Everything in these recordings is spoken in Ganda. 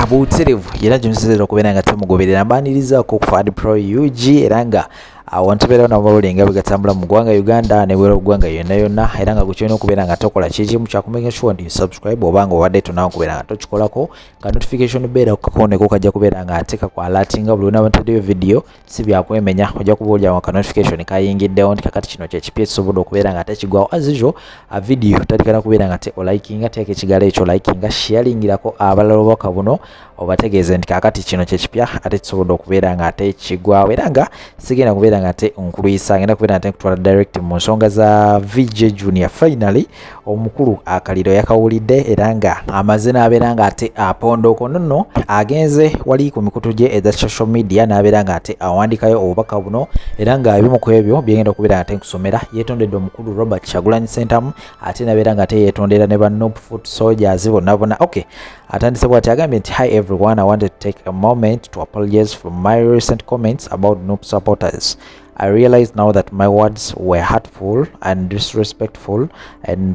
Buterevu era gyemusinzira okubeera nga temugoberera. Mbanirizaako ku Fad Pro UG, era nga awo ntubeerawo namawulire nga bwegatambula mu ggwanga Uganda nebwera ggwanga yonna yonna. Era nga gukyolina okubeera nga tokola kikimu kyakumeka sure nti subscribe, oba nga obadde tonawo kubeera nga tokikolako, ka notification beera kukakoneko kajja kubeera nga ate kakwalatinga buli lwena bataddeyo video. Si byakwemenya, ojja kuba olyawo ka notification kayingiddewo nti kakati kino kyekipya ekisobodde okubeera nga tekigwawo. As usual, a video tandika kubeera nga te olikinga, teeka ekigalo ekyo likinga, sharingirako abalala obubaka buno, obategeeze nti kakati kino kyekipya ate kisobodde okubeera nga ate kigwawo. Era nga sigenda kubeera nga ate nkulwisa, ngenda kubeera nga ate nkutwala direct mu nsonga za VJ Junior. Finally omukulu akaliro yakawulidde, era nga amaze n'abeera nga ate apondooko nonno agenze wali ku mikutu gye eza social media n'abeera nga ate awandikayo obubaka buno. Era nga ebimu ku ebyo byengenda okubeera nga ate nkusomera, yeetondedde omukulu Robert Kyagulanyi Ssentamu, ate n'abeera nga ate yeetondera ne ba NUP foot soldiers bonna bonna. Okay, atandise bwati, agambye nti, "Hi everyone, I wanted to take a moment to apologize for my recent comments about NUP supporters. I realize now that my words were hurtful and disrespectful, and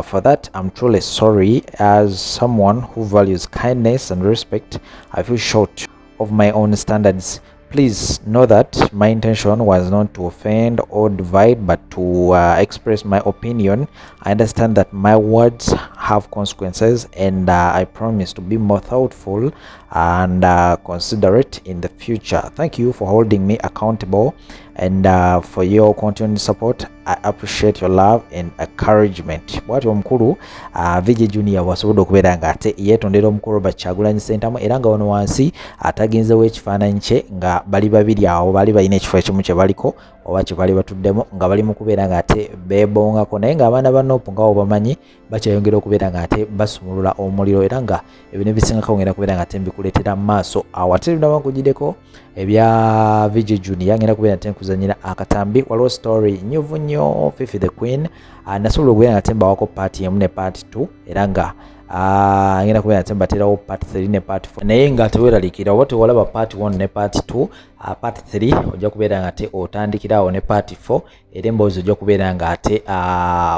for that I'm truly sorry. As someone who values kindness and respect, I feel short of my own standards. Please know that my intention was not to offend or divide, but to express my opinion. I understand that my words have consequences, and I promise to be more thoughtful and considerate in the future. Thank you for holding me accountable and for your continued support. I appreciate your love and encouragement." Bwatyo omukulu VJ Junior bwasobodde okubeera nga ate yeetondera omukulu Robert Kyagulanyi Ssentamu. Era nga wano wansi atagenzewo ekifaananyi kye nga bali babiri awo, bali balina ekifo ekimu kye baliko oba kye bali batuddemu nga bali mu kubeera nga ate beebongako. Naye ng'abaana ba NUP nga bamanyi bakyayongera okubeera nga ate basumulula omuliro, era nga ebintu ebisingako ngenda kubeera nga ate mbikuleetera mu maaso awo. Ate binaba nkugireko ebya VJ Junior, ngenda kubeera nte nkuzanyira akatambi. Waliwo story nyuvu nnyo, Fifi the Queen. Nasobola okubeera nga ate mbawako part emu ne part 2, era nga ngenda kubeera nte mbateerawo part 3 ne part 4. Naye nga teweeraliikira oba tewalaba part 1 ne part 2, part 3 ojja kubeera nga ate otandikirawo ne part 4, era emboozi ojja kubeera nga ate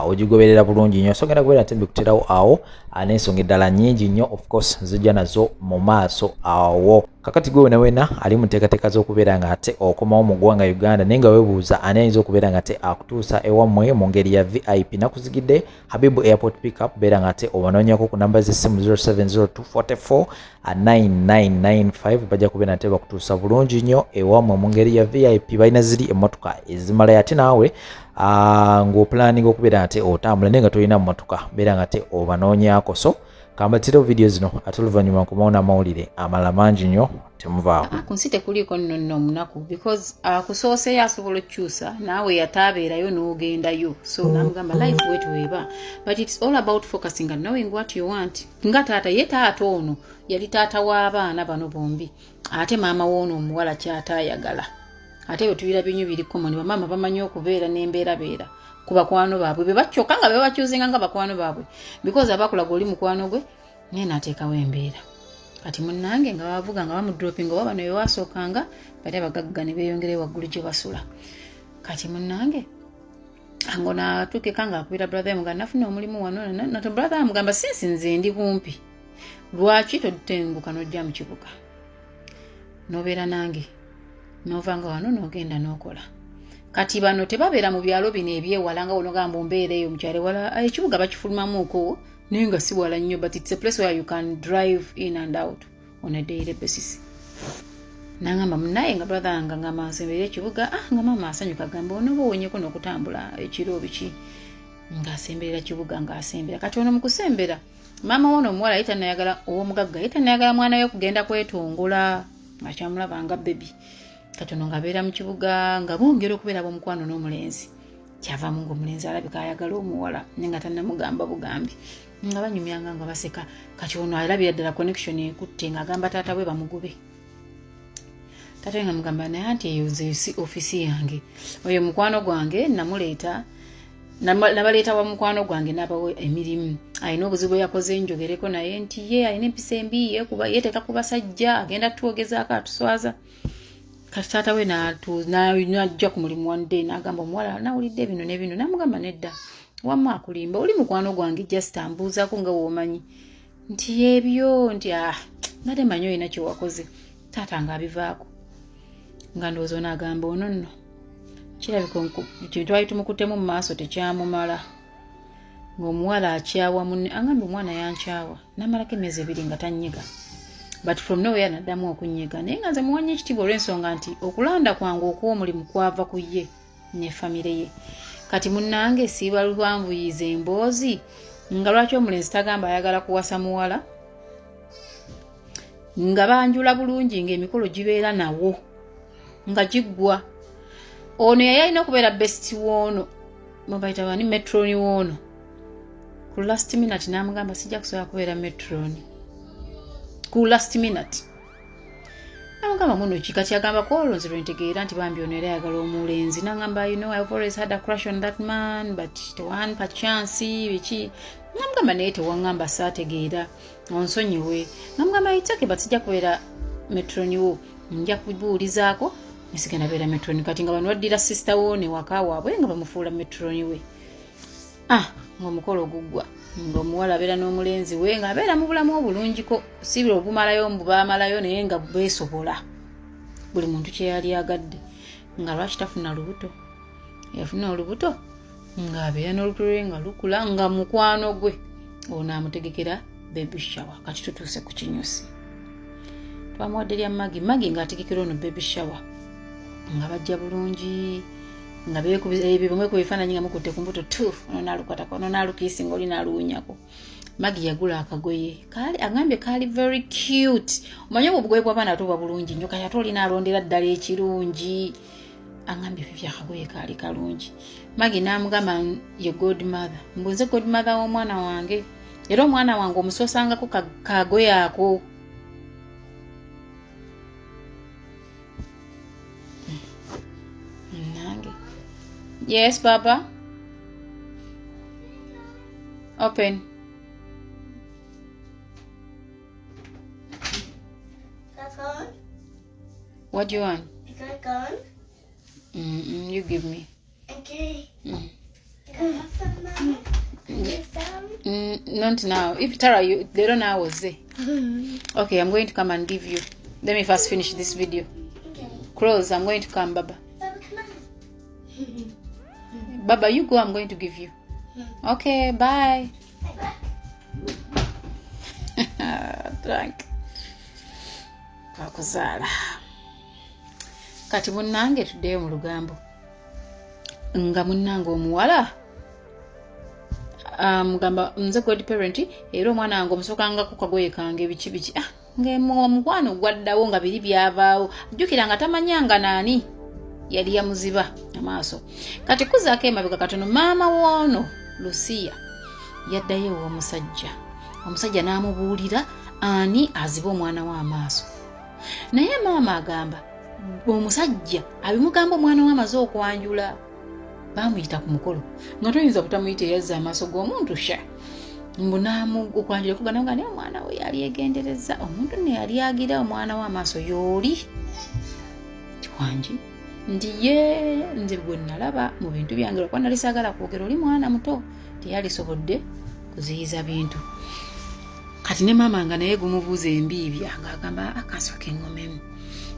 ogigoberera bulungi nnyo. So ngenda kubeera ate mbikuterawo awo, n'ensonga eddala nnyingi nnyo of course zijja nazo mu maaso awo. Kakati gwe wena wena ali mu nteekateeka z'okubeera nga ate okomawo mu ggwanga Uganda, naye nga weebuuza ani ayinza okubeera nga ate akutuusa ewammwe mu ngeri ya VIP, nakuzigidde Habibu Airport Pickup. Beera nga ate obanoonyako ku namba z'essimu 0702 44 9995, bajja kubeera ate bakutuusa bulungi nnyo ewammwe mu ngeri ya VIP. Balina ziri emmotoka ezimalayo. Ate naawe ng'oplaninga okubeera ate otambula naye nga tolina mmotoka, beera nga ate obanoonyaako. So kambatirewo vidiyo zino, ate oluvannyuma nkomawo n'amawulire amalala mangi nnyo. Temuvaawo. Ku nsi tekuliiko nno nno omunaku, because akusooseyo asobola okukyusa naawe yataabeerayo n'ogendayo. So namugamba life wetuweeba, but it's all about focusing and knowing what you want. Nga taata ye, taata ono yali taata w'abaana bano bombi, ate maama w'ono omuwala kyataayagala. Ate bwe tubirabye nnyo biri common, bamaama bamanyi okubeera n'embeerabeera ku bakwano baabwe be bakyokka nga bebakyuzinga nga bakwano baabwe, because abakulaga oli mukwano gwe naye n'ateekawo embeera. Kati munnange nga bavuga nga bamudropinga oba bano bewasookanga bali abagagga ne beeyongerayo waggulu gye basula. Kati munnange ngo natuukeka nga akubira brother, nga nafuna omulimu wano nato. Brother amugamba, "Since nze ndi kumpi, lwaki totenguka n'ojja mu kibuga n'obeera nange, n'ovanga wano n'ogenda n'okola?" Kati bano tebabeera mu byalo bino ebyewala nga wonogamba ombeera eyo mukyalo ewala. Ekibuga bakifulumamuuko naye nga si wala nnyo, but it's a place where you can drive in and out on a daily basis. Nangamba munaye nga brother nga ngamba nsembeera ekibuga. Ah, nga maama asanyuka, gamba onooba owonyeko n'okutambula ekiro biki, ng'asemberera kibuga, ng'asembera. Kati ono mu kusembera, maama wono omuwala ye tanayagala, ow'omugagga ye tanayagala mwana we kugenda kwetongola, akyamulaba nga baby. Kati ono ng'abeera mu kibuga, nga bongera okubeera ab'omukwano n'omulenzi. Kyavaamu ngaomulenzi alabika ayagala omuwala, naye nga tannamugamba bugambi, nga banyumyanga nga baseka. Kati ono alabira ddala connection ekutte, ng'agamba taata we bamugube. Taata we nga mugamba, "Naye anti eyo nze si ofisi yange, oyo mukwano gwange namuleeta, nabaleeta wa mukwano gwange n'abawa emirimu. Alina obuzibu yakoze, njogereko naye nti ye alina empisa embi, yekuba yeteeka ku basajja, agenda tuwogezaako, atuswaza." Kati taata we najja ku mulimu one day n'agamba omuwala, "Nawulidde bino ne bino." Namugamba, "Nedda, wamma akulimba, oli mukwano gwange, just ambuuzaako nga woomanyi nti ebyo nti ah." Mbadde manyi olina kyewakoze. Taata ng'abivaako. Nga ndowooza ono agamba ono nno kirabika twali tumukuttemu mu maaso tekyamumala. Ng'omuwala akyawa munne, angambye omwana yankyawa n'amalako emyezi 2 nga tannyiga. But from nowhere naddamu okunyiga, naye nga nze muwannyo ekitiibwa olw'ensonga nti okulanda kwange okw'omulimu kwava ku ye ne famire ye. Kati munnange siiba luwanvuyiza emboozi nga lwaki omulenzi tagamba ayagala kuwasa muwala, nga banjula bulungi ng'emikolo gibeera nawo nga giggwa. Ono yali alina okubeera best woono, mubayita bani, metroni woono, ku last minute n'amugamba sijja kusobola kubeera metroni ku last minute. Namugamba muno ki? Kati agamba ku olwo nze lwe ntegeera nti bambi ono era ayagala omulenzi. Nangamba, you know, I've always had a crush on that man but tewampa chance biki. Namugamba naye tewaŋŋamba, saategeera, onsonyiwe. Namugamba it's okay, but sijja kubeera metroni wo, nja kubuulizaako nesigenda beera metroni. Kati nga bano baddira sister wo ne waka waabwe nga bamufuula metroni we. Ah, ng'omukolo guggwa ng'omuwala abeera n'omulenzi we ng'abeera mu bulamu obulungiko, si obumalayo mbu baamalayo, naye nga beesobola buli muntu kye yali agadde. Nga lwaki tafuna lubuto? Yafuna olubuto ng'abeera n'olubuto lwe nga lukula, nga mukwano gwe ono amutegekera baby shower. Kati tutuuse ku kinyusi twamuwadde lya Magi. Magi ng'ategekera ono baby shower, nga bajja bulungi nga ebyo bimwe ku bifaananyi nga mukutte ku mbuto tu, ono n'alukwatako, ono n'alukiisinga, oli n'aluwunyako. Magi yagula akagoye kaali agambye kaali very cute. Omanyi obwo obugoye bw'abaana ate buba bulungi nnyo, kati ate olina alondera ddala ekirungi. Agambye ebyo akagoye kaali kalungi. Magi n'amugamba ye godmother, mbu nze godmother w'omwana wange, era omwana wange omusoosangako kagoye ako. Nange yes papa, open. Can I go on? What do you want? Can I go on? You give me. Okay. Can I have some, Mama? Can I have some? Not now. If Tara, you they don't know was there. Okay, I'm going to come and give you. Let me first finish this video. Okay. Close. I'm going to come, Baba. Baba, come on. Baba, you go. I'm going to give you. Okay, bye. Bye. Drunk. Kakuzaala. Kati munnange tuddeyo mu lugambo. Nga munnange omuwala mugamba nze god parent, era omwana wange omusookangako kagoye kange biki biki. Ah, ng'omukwano gwaddawo nga biri byavaawo. Jjukira nga tamanyanga naani yali yamuziba amaaso. Kati kuzaako emabega katono, maama woono Lusiya yaddayo ew'omusajja. Omusajja n'amubuulira ani aziba omwana we amaaso, naye maama agamba omusajja abimugamba omwana we amaze okwanjula. Baamuyita ku mukolo, nga toyinza butamuyita eyazza amaaso g'omuntu sha mbu naamu okwanjula kugana nga naye omwana we yali yegendereza omuntu ne yali agira omwana we amaaso y'oli tiwangi nti ye nze gwe nalaba mu bintu byange, lwakuba nali saagala kwogera, oli mwana muto teyalisobodde kuziyiza bintu. Kati ne maama nga naye gumubuuza embiibya ng'agamba akansooka eŋŋomemu.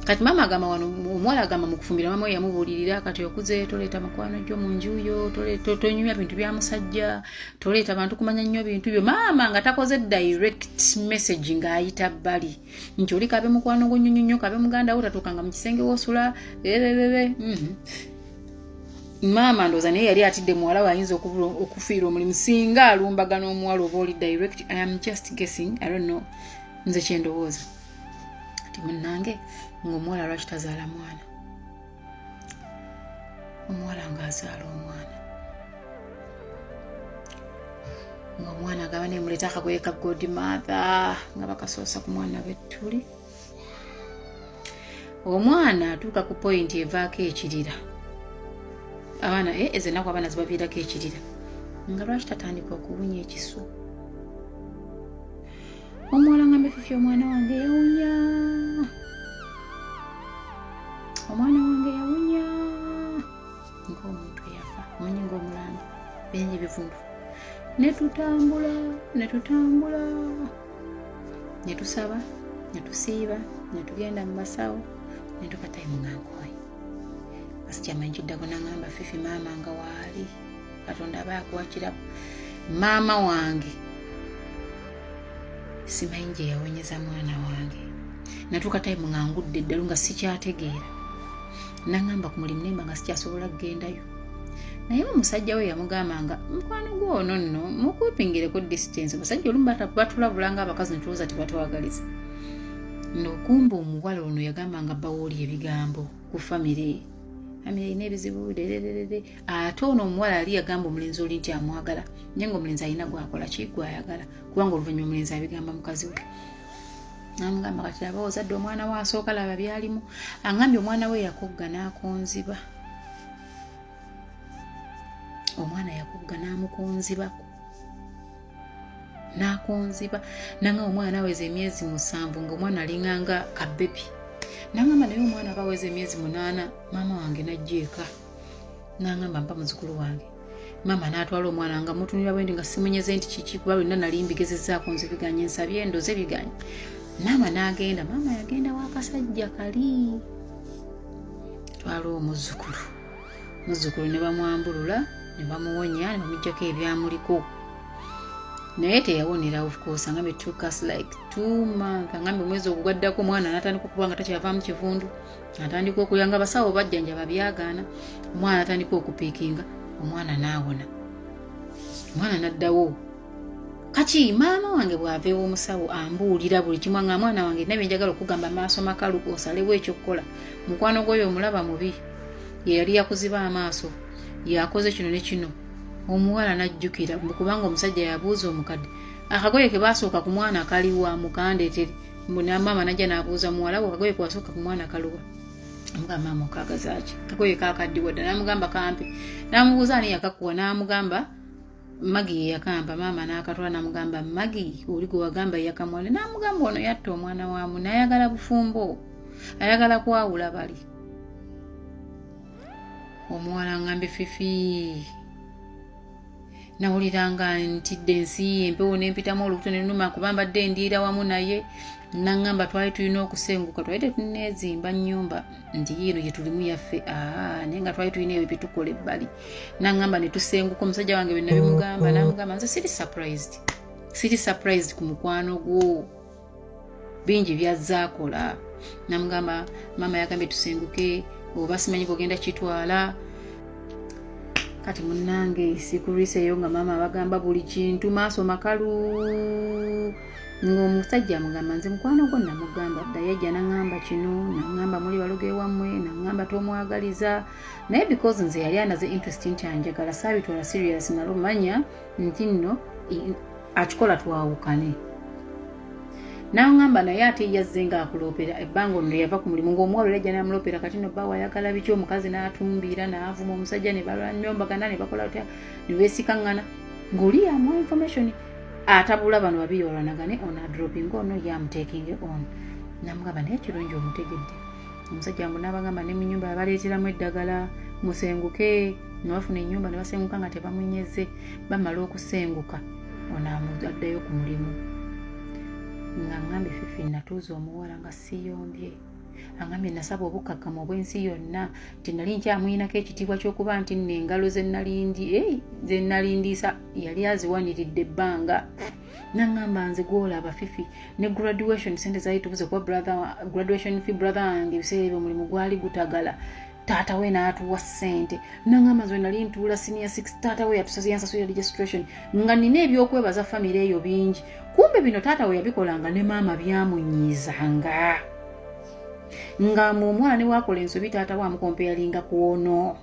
Kati maama agamba wano omuwala agamba mu kufumbira maama we yamubuulirira, kati okuze toleeta mukwano gyo mu nju yo, tonyumya bintu bya musajja, toleeta bantu kumanya nnyo bintu byo. Maama nga takoze direct message, ng'ayita bbali nti oli kabe mukwano gwo nnyo nnyo, kabe muganda wo, tatuukanga mu kisenge w'osula ebebebe. Maama ndowooza naye yali atidde muwala we ayinza okufiirwa omulimu singa alumbagana omuwala oba oli direct. I am just guessing, I don't know, nze kyendowooza ti munnange ng'omuwala lwaki tazaala mwana? Omuwala ng'azaala omwana, ng'omwana agaba nemuleeta akagoye ka godmother nga bakasoosa ku mwana bettuli. Omwana atuuka ku point evaako ekirira abaana ezo ennaku abaana zibaviirako ekirira, nga lwaki tatandika okuwunya ekisu? Omuwala nga mbefifi, omwana wange yawunya, omwana wange yawunya ng'omuntu eyafa, omanyi ng'omulambo bingi bivundu. Ne tutambula ne tutambula ne tusaba. Netusiiba, netugenda mu basawo, netuka time nga nkooye. Asikyamanyi kiddako, nangamba, "Fifi, maama nga waali, Katonda aba akuwa kirabo." Maama wange simanyi gye yawonyeza mwana wange. Natuuka time nga ngudde eddalu, nga sikyategeera. Nangamba ku mulimu nemba nga sikyasobola kugendayo, naye omusajja we yamugamba nga mukwano gwe ono nno mukeepingireko distance. Omusajja olumu batulabula nga abakazi netulowooza tebatwagaliza. Nokumba omuwala ono yagamba nga bawooli ebigambo ku famire, famire erina ebizibu lererere. Ate ono omuwala yali yagamba omulenzi oli nti amwagala, naye nga omulenzi alina gwakola ki, gwayagala, kubanga oluvannyuma omulenzi abigamba mukazi we. Namugamba, "Kati aba ozadde omwana we asooka, laba byalimu." Aŋambye omwana we yakogga n'akonziba, omwana yakogga n'amukonzibako, n'akonziba. Nanga omwana aweza emyezi 7 nga omwana alinganga kabebi. Nangamba naye omwana aba aweza emyezi 8, maama wange najja eka, nangamba, "Mpa muzukulu wange." Maama n'atwala omwana nga mutunira bwendi, nga simunyeze nti kiki, kuba byonna nali mbigezezaako nze biganye, nsabye endoze biganye. Maama n'agenda, maama yagenda wakasajja kali twala omuzzukulu. Muzzukulu ne bamwambulula, ne bamuwonya, ne bamugjako ebyamuliko, naye teyawonera. Of course, angambe took us like 2 months. Angambe omwezi ogwaddako omwana natandika okuba nga takyavaamu kivundu, atandika okulya, nga abasawo bajjanjaba byagaana. Omwana atandika okupickinga, omwana n'awona, omwana n'addawo. Kati maama wange bw'ava ew'omusawo ambuulira buli kimu, nga mwana wange nabye njagala okugamba maaso makalu, osalewo ekyokukola. Mukwano gwoyo omulaba mubi, ye yali yakuziba amaaso, yakoze kino ne kino. Omuwala n'ajjukira kubanga omusajja yabuuza omukadde, "Akagoye ke baasooka ku mwana kaliwa? Mukandeetere." Maama najja n'abuuza muwala we, "Akagoye ke wasooka ku mwana kaluwa?" Amugamba, "Maama, okagazaaki? Kagoye kakaddiwa dda." N'amugamba, "Kampe." N'amubuuza ani yakakuwa, n'amugamba, "Magi ye yakampa." Maama n'akatwala, n'amugamba, "Magi oli gwe wagamba yakamwana?" N'amugamba, "Ono yatta omwana waamu, n'ayagala bufumbo, ayagala kwawula bali." Omuwala ngambe, "Fifi, nawulira nga ntidde ensi, empewo nempitamu, olubuto nenuma, kuba mbadde ndiira wamu naye." Naŋŋamba twali tulina okusenguka, twali tetuneezimba nnyumba nti yiino gye tulimu yaffe, naye nga twali tulina ebyo byetukola ebbali. Naŋŋamba ne tusenguka. Omusajja wange byonna bimugamba, namugamba, "Nze siri surprised, siri surprised ku mukwano gwo, bingi byazze akola." Namugamba, "Maama yagambye tusenguke, oba simanyi bwogenda kitwala." Kati munnange sikulwiseeyo nga maama abagamba buli kintu maaso makalu, ng'omusajja amugamba, "Nze mukwano gwo namugamba dda, yajja naŋŋamba kino, naŋŋamba muli balogo ewammwe, naŋŋamba tomwagaliza." Naye because nze yali anaze interest nti anjagala, saabitwala serious. Nalumanya nti nno akikola twawukane. Naŋŋamba naye ate yazze ng'akuloopera ebbanga ono yava ku mulimu, ng'omuwala olajja n'amuloopera, "Kati no bbawe ayagala biki?" Omukazi n'atumbiira, n'avuma omusajja, ne balwanyombagana, ne bakola batya, ne beesikaŋŋana, ng'oli yamuwa information atabula bano babiri balwanagane, ono adroppinga ono, yamutekinge on. Namugamba, "Naye kirungi omutegedde." Omusajja mbu n'abagamba ne mu nyumba abaleeteramu eddagala, musenguke. Ne bafuna ennyumba ne basenguka nga tebamunyeze. Bamala okusenguka, ono addayo ku mulimu. Nga ngambye, "Fifi, natuuza omuwala nga siyombye." Angambye, "Nasaba obukkakkamu obw'ensi yonna nti nali nkyamuyinako ekitiibwa ky'okuba nti nno engalo zennalindiisa yali aziwaniridde ebbanga." Naŋŋamba, "Nze gwolaba Fifi, ne graduation sente zaali tubuze, kuba graduation fee brother wange ebiseera ebyo omulimu gwali gutagala, taata we n'atuwa ssente." Naŋŋamba, "Nze nali ntuula senior six, taata we yansasula registration, nga nina ebyokwebaza famire eyo bingi." Kumbe bino taata we yabikolanga ne maama byamunyiizanga, nga mu omwana ne wakola ensobi taata we amucomparinga ku ono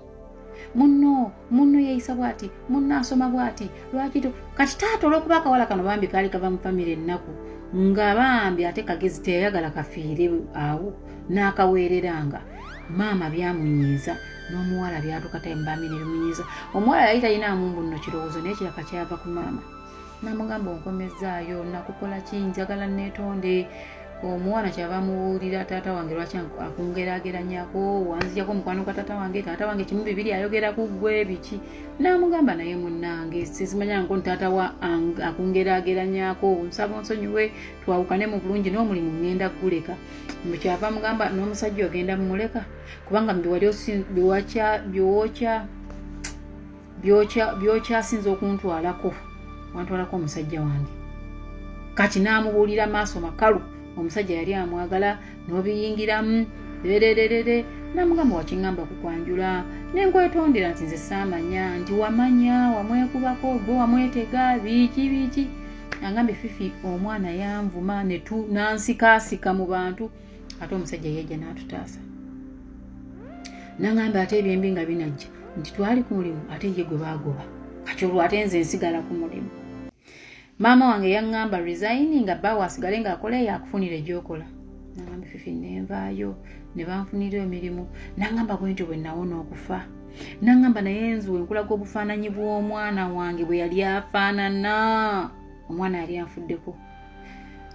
munno, munno yeeyisa bw'ati, munno asoma bw'ati, lwaki to. Kati taata olw'okuba akawala kano bambi kaali kava mu famire ennaku, nga bambi ate kagezi, teyayagala kafiire awo, n'akaweereranga. Maama byamunyiiza n'omuwala byatuuka time bambi ne bimunyiiza. Omuwala yali talina mbu nno kirowoozo, naye kiraka kyava ku maama. Namugamba, "Onkomezaayo, nakukola ki? Njagala neetonde." Omuwana kyava mubuulira, taata wange lwaki akungeraageranyako, wanzijako mukwano gwa taata wange, taata wange kimu bibiri ayogera ku ggwe biki. N'amugamba, naye munnange sizimanya nko taata wa akungeraageranyako, nsaba onsonyiwe, twawukane mu bulungi, n'omulimu ŋŋenda guleka. Kyava mugamba, n'omusajja ogenda mumuleka, kubanga biwali byokyasinza okuntwalako, wantwalako omusajja wange. Kati n'amubuulira maaso makalu, omusajja yali amwagala n'obiyingiramu rerererere. Namugamba, wakiŋŋamba kukwanjula nenkwetondera nti nze saamanya nti wamanya wamwekubako, gwe wamwetega, biki biki. Agambye, Fifi, omwana yanvuma nansikaasika mu bantu, ate omusajja yajja n'atutaasa. Naŋŋamba ate ebyembi nga binajja nti twali ku mulimu, ate ye gwe baagoba, kati olwo ate nze nsigala ku mulimu. Maama wange yaŋŋamba resign, nga bbaawe asigale ng'akola eyo akufunira egyokola. Naŋŋamba, Fifi, nenvaayo ne banfunira emirimu. Naŋŋamba bwe ntyo bwe nawona okufa. Naŋŋamba, naye nze wenkulaga obufaananyi bw'omwana wange bwe yali afaanana, omwana yali anfuddeko.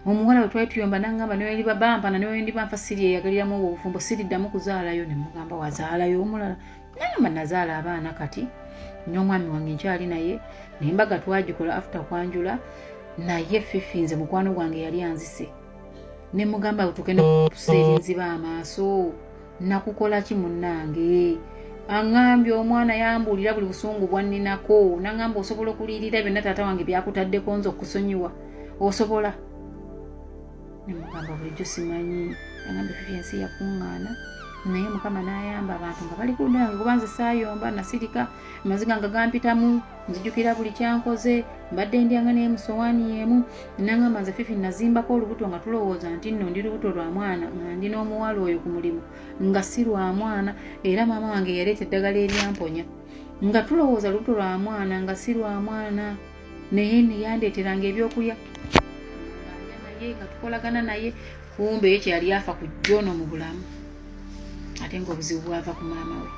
Omuwala we twali tuyomba naŋŋamba, neweriba bampana, newendiba nfa, siri eyagaliramu obwo obufumbo, siriddamu kuzaalayo. Ne mugamba, wazaalayo omulala? Naŋŋamba, nazaala abaana, kati n'omwami wange nkyali naye, nembaga twagikola after kwanjula. Naye Fifi, nze mukwano gwange yali anzise. Ne mugamba, tugenda kuseeri, nziba amaaso, nakukola ki munnange? Aŋŋambye omwana yambuulira buli busungu bwanninako. Naŋŋamba, osobola okuliirira byonna taata wange byakutaddeko nze okusonyiwa, osobola? Nemugamba, bulijjo simanyi. Agambye, Fifi, ensi yakuŋŋaana, naye Mukama n'ayamba abantu nga bali ku ludda yange, kuba nze saayomba, nasirika, amaziga nga gampitamu, nzijukira buli kyankoze, mbadde ndyanga naye mu sowaani y'emu. Nangamba, nze Fifi nazimbako olubuto nga tulowooza nti nno ndi lubuto lwa mwana, nga ndi n'omuwala oyo ku mulimu, nga si lwa mwana. Era maama wange yaleeta eddagala eryamponya, nga tulowooza lubuto lwa mwana, nga si lwa mwana. Naye neyandeeteranga ebyokulya nga naye nga tukolagana naye, kumbe ye kyeyali afa ku jono mu bulamu, ate ngaobuzibu bwava ku maama we.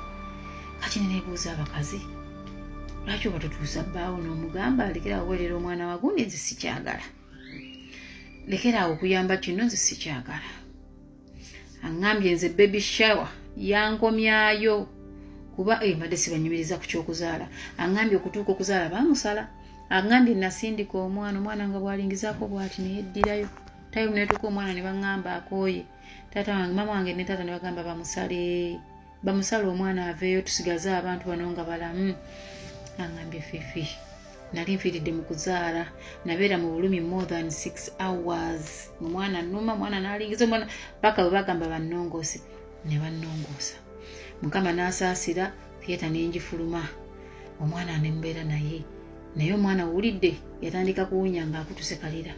Kati neneebuuza, abakazi lwaki oba totuusa bbaawo n'omugamba, lekera awowerera omwana wa gundi, nze sikyagala, lekera awo okuyamba kino, nze sikyagala. Aŋŋambye, nze baby shower yankomyayo, kuba mbadde sibanyumiriza ku kyokuzaala. Aŋŋambye okutuuka okuzaala baamusala. Aŋŋambye nasindika omwana, omwana nga bwalingizaako bwati neyeddirayo. Time netuuka, omwana ne baŋŋamba akooye, taata wange, maama wange ne taata ne bagamba bamusale, bamusale omwana aveeyo, tusigaze abantu bano nga balamu. Aŋŋambye, Fifi, nali nfiiridde mu kuzaala, nabeera mu bulumi more than 6 hours, omwana numa, omwana nalingiza omwana paka bwe bagamba bannongoose, ne bannongoosa. Mukama n'asaasira, theatre nenjifuluma, omwana nembeera naye. Naye omwana wulidde yatandika kuwunya nga akutuse kalira,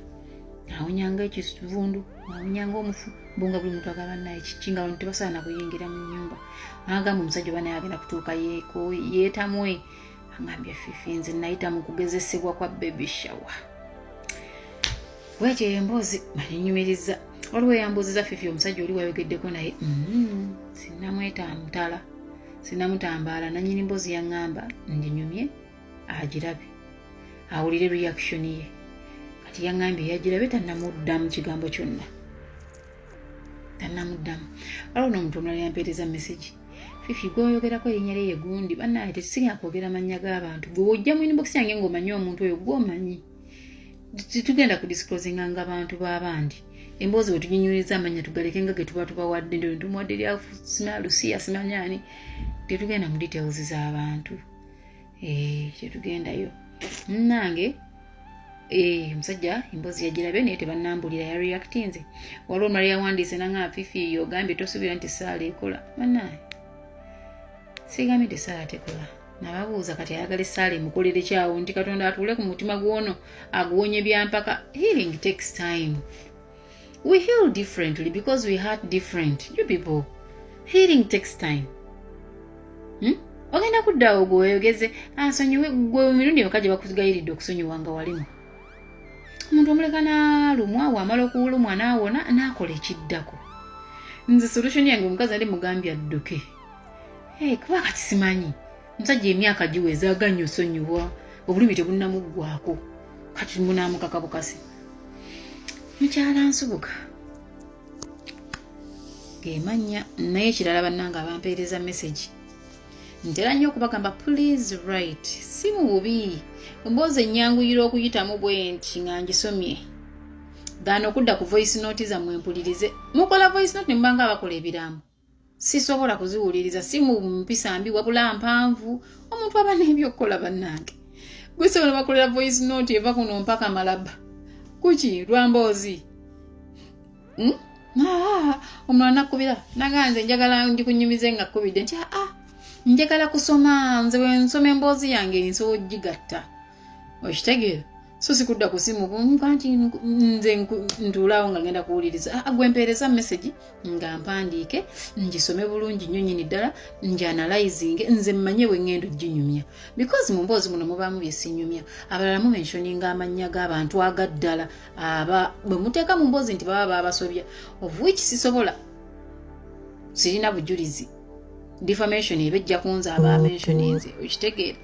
awunyanga ekivundu, awunyanga omufu, bunga buli muntu agamba naye kiki, nga bantu tebasaana kuyingira mu nyumba. Agamba omusajja oba naye agenda kutuuka yeeko yeetamwe. Agambye, Fifi, nze nayita mu kugezesebwa kwa baby shower. Bwekyo emboozi maninyumiriza. Waliwo eyambuuziza, Fifi, omusajja oli wayogeddeko naye? Sinamwetantala, sinamutambaala. Nanyini mboozi yaŋŋamba nginyumye agirabe, awulire reaction ye. Kati yaŋŋambye yagirabe, tannamuddamu kigambo kyonna, tannamuddamu. Waliwo n'omuntu omulala yampeereza message, Fifi, gweoyogerako erinnya lye ye gundi. Bannaye, tetusigala kwogera mannya g'abantu. Gwe wojja mu inbox yange ng'omanyi omuntu oyo, gweomanyi, titugenda ku disclosinga nga bantu b'abandi. Emboozi bwe tuginyuliza, amanya tugaleke nga ge tuba tubawadde, nti tumuwadde lya sima Lusiya, simanyani. Tetugenda mu details z'abantu. Tetugendayo nange. Omusajja emboozi yagirabye, naye tebannambulira ya reactinze. Waliwo omulala yawandiise nanga, Fifi, ogambye tosuubira nti saala ekola. Banaye, sigambye nti saala tekola. Nababuuza, kati ayagala essaala emukolere kyawo nti Katonda atuule ku mutima gwono aguwonye byampaka? Healing takes time. We heal differently because we hurt different. You people, healing takes time, Ogenda kuddaawo gwe weyogeze asonyiwe gwe emirundi emeka gye bakugayiridde okusonyiwa nga walimu omuntu omuleka n'alumwa, wamala okuwulumwa n'awona n'akola ekiddako. Nze solution yange, omukazi ali mugambye adduke. Hey, kuba kati simanyi omusajja emyaka giweza aganya osonyiwa, obulumi tebunnamuggwako, kati munaamukaka bukasi. Mukyala Nsubuga. Gemannya. Naye ekirala, bannanga abampeereza message, ntera nnyo okubagamba, please write. Si mu bubi, emboozi ennyanguyira okuyitamu bwe nti nga ngisomye gaana okudda ku voice note zammwe mpulirize. Mukola voice note ne mubanga abakola ebirambo, sisobola kuziwuliriza. Si mu mpisa mbi, wabula mpanvu. Omuntu aba n'ebyokukola, bannange. Gwesobola bakolera voice note eva kuno mpaka Malaba kuki lwamboozi? Ah, omulala nakubira naga nze njagala ndikunyumize nga kkubidde nti aa, njagala kusoma. Nze bwe nsoma emboozi yange nsobola ogigatta, okitegeera? So sikudda ku simu nti nze ntuulaawo nga ngenda kuwuliriza. Ah, gwe mpeereza message nga mpandiike, ngisome bulungi nnyo nnyini ddala, ngyanalyzinge, nze mmanye bwe ŋŋenda oginyumya, because mu mboozi muno mubaamu bye sinyumya. Abalala mumentioninga amannya g'abantu agaddala aba bwe muteeka mu mboozi nti baba babasobya, of which sisobola, sirina bujulizi. Defamation eba ejja kunza aba mentioninze, okitegeera?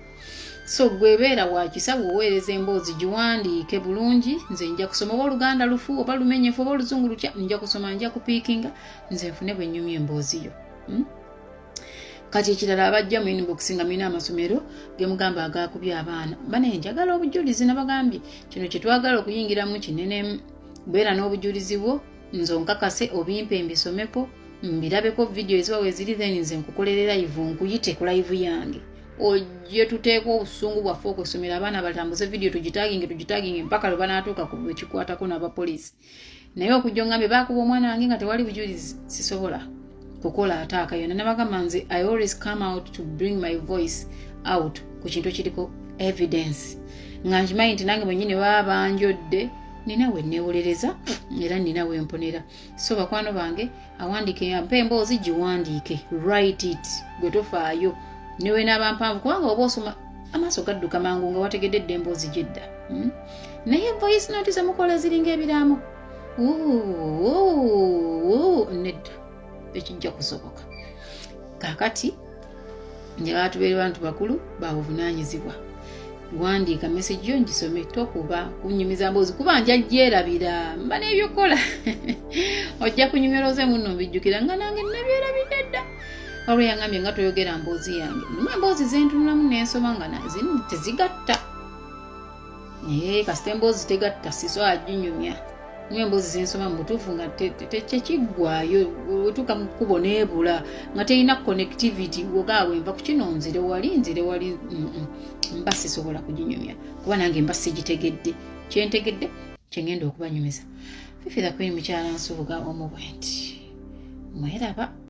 So gwebeera wakisa, bw'oweereza emboozi giwandiike bulungi, nze nja kusoma. Oba oluganda lufu, oba lumenyefu, oba oluzungu lutya, nja kusoma, nja kupickinga, nze nfune bwe nnyumya emboozi yo, Kati ekirala, abajja mu inbox nga mulina amasomero gemugamba agakubya abaana bane, njagala obujulizi. Nabagambye kino kyetwagala okuyingiramu kinenemu. Beera n'obujulizi bwo, nze onkakase, obimpe mbisomeko, mbirabeko vidiyo eziba weziri, then nze nkukolere live, nkuyite ku live yange, ojje tuteeka obusungu bwaffe okusomera abaana, batambuze vidiyo, tugitaginge, tugitaginge mpaka lwe banaatuuka ku bekikwatako n'abapoliisi. Naye okujja ongambye baakuba omwana wange nga tewali bujulizi, sisobola kukola ataaka yonna. Nabagamba nze I always come out to bring my voice out ku kintu ekiriko evidence, nga nkimanyi nti nange mwenyini baba banjodde, nina we neewolereza era nina we mponera. So bakwano bange, awandiike, mpa emboozi giwandiike, write it. Gwe tofaayo newenaaba mpanvu, kubanga oba osoma amaaso gadduka mangu nga wategedde dda emboozi gyedda, Naye voice note zemukola ziringa ebiraamo, nedda, tekijja kusoboka. Kakati njagala tubeere bantu bakulu babuvunaanyizibwa. Wandiika message yo ngisome, tokuba kunyumiza mboozi kuba nja gyerabira, mba n'ebyokukola. Ojja kunyumira oze muno mbijjukira nga nange nabyerabidde dda. Waliwo yangambye nga toyogera mboozi yange. Numa emboozi zentunulamu nensoma nga tezigatta, naye kasita emboozi tegatta sisobola ginyumya. Nyo emboozi zensoma mu butuufu nga tekiggwayo, wetuuka mu kkubo neebula nga terina connectivity. Ogaa bwenva ku kino nzire wali, nzire wali, mba sisobola kuginyumya kuba nange mba sigitegedde. Kyentegedde kyengenda okubanyumiza. Fifi the Queen, mukyala Nsubuga omu bwenti, mweraba.